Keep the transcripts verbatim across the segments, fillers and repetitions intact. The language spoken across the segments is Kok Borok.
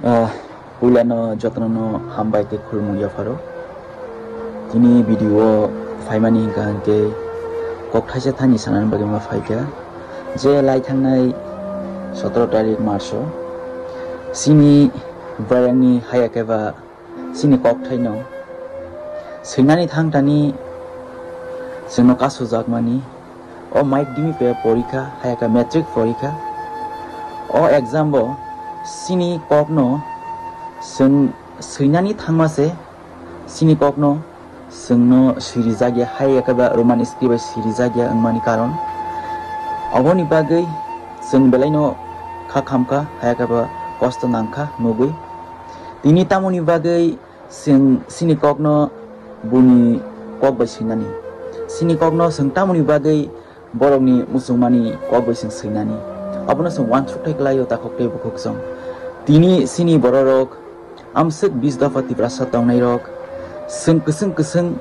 Ah, puilano jotono hambai tei khulumung yapharo. Tini video o phaimani hwnkha hwnkhe kok thaisa thani sanani bagwi ma phaikha je lai thangnai sotoro tarik March o chini bayangni haya khe ba chini kok thaino swinani thangtani chwngno kasujakmani. O madhyamik porikha, hayaka matric porikha. O exam bo chini kokno chwng swinani thangma se chini kokno chwngno sirijakya, hayaka ba Roman script bai sirijakya wngmani karon. Aboni bagwi chwng belaino kha khamkha, hayaka ba kosto nangkha nugwi. Tini tamoni bagwi chwng chini kokno buini kok bai swinani. Chini kokno chwng tamoni bagwi borokni muchungmani kok bai chwng swinani. Abono chwng uansuk thai kwlaio takhuk tei bukhuk chwng. Tini chini bororok amswk bis dopha Tiprasa tongnairok chwng kwchwng kwchwng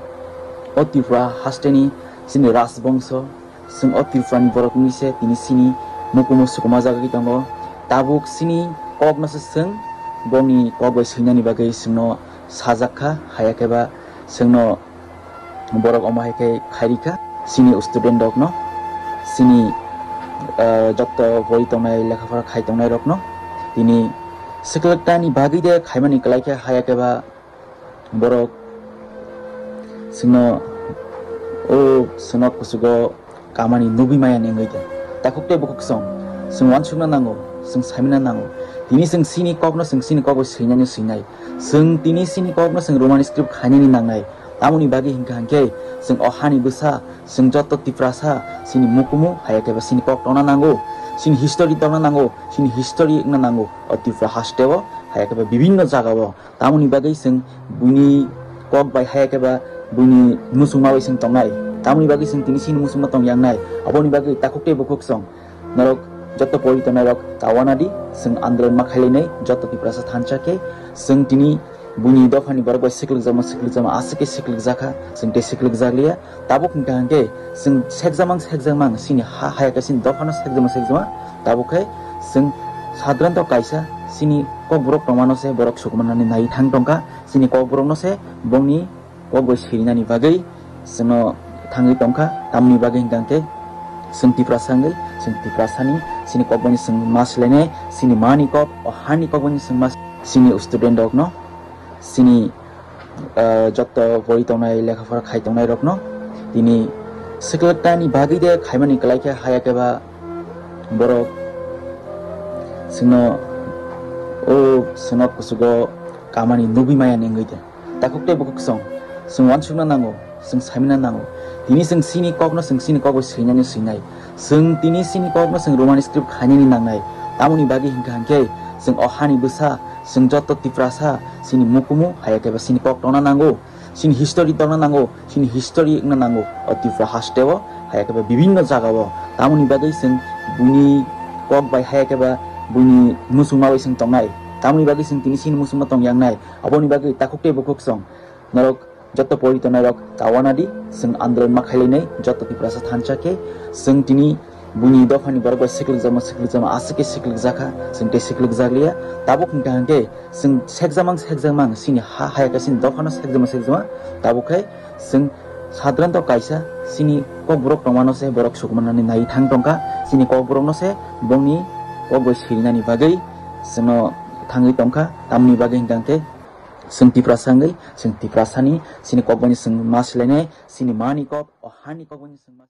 o Tripura hasteni chini rajbongso, chwng o Tripurani borok wngwi se tini chini mukumu sukumajagwi tongo. Tabuk chini kokno se chwng bongni kok bai swinani bagwi chwngno sajak kha, haya khe ba chwngno borok omo hai khe khairikha. Chini student rokno, chini, ah, jotto pori tongnai, lekhaphara khai tongnai rokno tini swkang tani bagwi de khaimani kwlai khe, haya khe ba borok chwngno o chwngno kuchugo kamani nugwi maya wngwi de. Takhuk tei bukhuk chwng, chwng uansukna nango, chwng saimina nango. Tini chwng chini kokno chwng chini kokbo swinani swinai. Chwng tini chini kokno chwng Roman script khainani nangnai. Tamoni bagwi hwnkha hwnkhe chwng o hani bwsa, chwng joto Tiprasa, chini mukumu, haya khe ba chini kok tongna nango, chini history tongna nango, chini history wngna nango. O Tripura hasteo, haya khe ba bibinno jagao. Tamoni bagwi chwng buini kok bai haya khe ba buini muchungma bai chwng tongnai. Tamoni bagwi chwng tini chini muchungma tong yangnai. Aboni bagwi takhuk tei bukhuk chwng norok joto pori tongnai rok ta uanadi, chwng andolon ma khailainai joto Tiprasa thansa khe. Chwng tini buini dophani borok bai swklikjakma, swklikjakma, aswk khe swklikjakha, chwng tei swklikjakliya. Tabuk hwnkha hwnkhe chwng sekjamang sekjamang chini ha haya khe chini dophano sekjama sekjama. Tabuk khe chwng sadronto kaisa chini kokborok tongmano se borok sukumanani nai thang tongkha. Chini kokborokno se bongni kok bai sirinani bagwi chwngno thangwi tongkha. Tamni bagwi hwnkha hwnkhe chwng Tiprasa wngwi chwng Tiprasani chini kokbani chwng ma swlainai. Chini mani kok, o hani kokbani chwng ma, chini student rokno, chini ah, jotto pori tongnai, lekhaphara khai tongnai rokno tini swkang tani bagwi de khaimani kwlai khe, haya khe ba borok chwngno o chwngno kuchugo kamani nugwi maya wngwi de. Takhuk tei bukhuk chwng, chwng uansukna nango, chwng saimina nango. Tini chwng chini kokno chwng chini kokbo swinani swinai. Chwng tini chini kokno chwng Roman script khainani nangnai. Tamoni bagwi hwnkha hwnkhe chwng o hani bwsa, chwng joto Tiprasa, chini mukumu, haya khe ba chini kok tongna nango, chini history tongna nango, chini history wngna nango o Tripura hasteo, haya khe ba bibinno jagao. Tamoni bagwi chwng buini kok bai, haya khe ba buini muchungma bai chwng tongnai. Tamoni bagwi chwng tini chini muchungma tong yangnai. Aboni bagwi takhuk tei bukhuk chwng norok joto pori tongnai rok ta uanadi, chwng andolon ma khailainai joto Tiprasa thansa khe. Chwng tini buini dophani borok bai swklikjakma, swklikjakma, aswk khe swklikjakha, chwng tei swklikjakliya. Tabuk hwnkha hwnkhe chwng sekjamang sekjamang chini ha haya khe chini dophano sekjama sekjama. Tabuk khe chwng sadronto kaisa chini kokborok tongmano se borok sukumanani nai thang tongkha. Chini kokborokno se bongni kok bai sirinani bagwi chwngno thangwi tongkha. Tamni bagwi hwnkha hwnkhe chwng Tiprasa wngwi chwng Tiprasani chini kokbani chwng ma swlainai, chini mani kok, o hani kokbani chwng ma